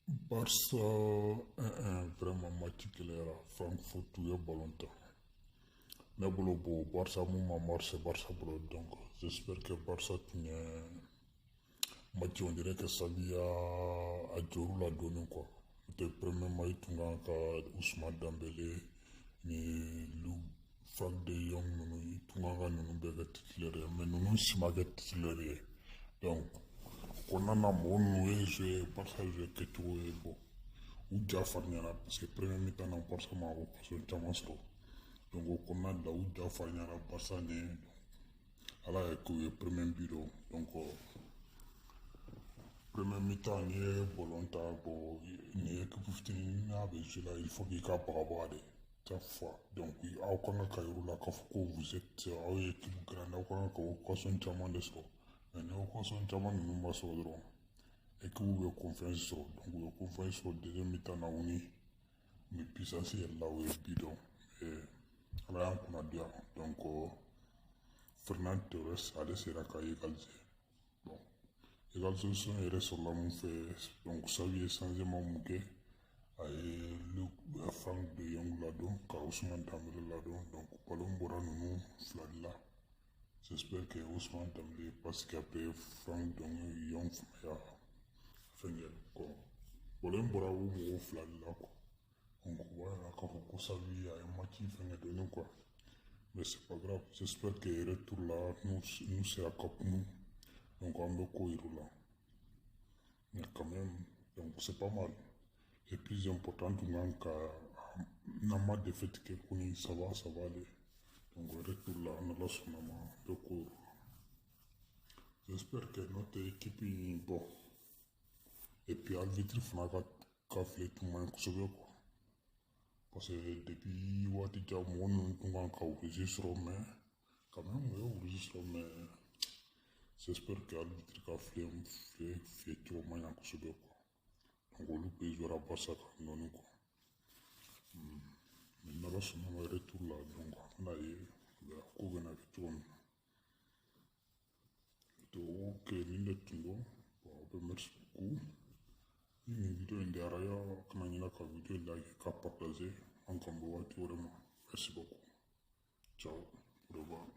Barça 1-1, vraiment match gɛlɛyara. Frankfurt u ye ballon ta. Ne bolo, bon, Barça mun ma marché Barça bolo, donc j'espère que Barça tun ye match, on dirait que Xavi y'a a jɔr'u la dɔɔni quoi. N'o tɛ, premier match tun kan ka Ousmane Dembélé ni Luc Frank de Jong ninnu, i tun kan ka ninnu bɛɛ kɛ titulaire ye, mais ninnu si ma kɛ titulaire ye. Donc kɔnɔna na, mɔgɔ ninnu ye joué, Barça joué kɛcogo ye, bon, u ja farinyara parce que premier mi-temps na, Barça ma occasion caman sɔrɔ. Donc o kɔnɔna la, u ja farinyara Barça ɲɛ. Ala y'a kɛ u ye premier but don. Donc premier mi-temps, n'i ye ballon ta, bon, nin ye équipe fitinin, n'a bɛ jouer la, il faut k'i ka bagabaga de chaque fois. Donc aw kan ka yir'u la k'a fɔ ko vous êtes, aw ye équipe grande, aw kan ka occasion caman de sɔrɔ. Mais ni occasion caman ninnu ma sɔrɔ dɔrɔn, équipe bɛ confiance sɔrɔ. Donc u ye confiance sɔrɔ deuxième mi-temps na, u ni puissance yɛlɛla, u ye but don. Ala y'an kunna diya. Donc Ferran Torres, ale sera ka égaliser. Bon, égalisation yɛrɛ sɔrɔla mun fɛ? Donc Xavi ye changement mun kɛ? A ye Luc Frank de Jong ladon ka Ousmane Dembélé ladon. Donc ballon bɔra ninnu fila de la. J'espère que Ousmane Dembélé, parce que après Frank de Jong fana y'a fɛngɛ quoi, ballon bɔra u mɔgɔw fila de la quoi. Donc o b'a yira k'a fɔ ko Xavi a ye match fɛngɛ dɔɔni quoi. Mais c'est pas grave, j'espère que retour la, nous sera Camp Nou, donc an bɛ ko yir'u la. Mais quand même, donc c'est pas mal. Et plus important, tun kan ka n'an ma défaite kɛ kɔni, ça va, ça va aller. Donc retour la, n'Ala sɔnna ma, an bɛ ko yir'u la. J'espère que notre équipe, bon, et puis arbitre fana ka file tun man ɲi kosɛbɛ quoi, parce que depuis waati jan, mɔgɔ ninnu tun kan ka rouge sɔrɔ, mais quand même u ye rouge sɔrɔ. Mais j'espère que arbitre ka file fiyɛ cogo man ɲa kosɛbɛ quoi. Donc olu bɛɛ jouera Barça kan dɔɔni quoi. Mais n'Ala sɔnna ma, retour la, donc an bɛna ye a ko bɛna kɛ cogo min na. Donc ok, nin de tun don. Bon, aw bɛ merci beaucoup. Ni nin vidéo in diyara ya, kana ɲinɛ ka vidéo like, ka partager. An kan bɛn waati wɛrɛ ma. Merci beaucoup, ciao, au revoir.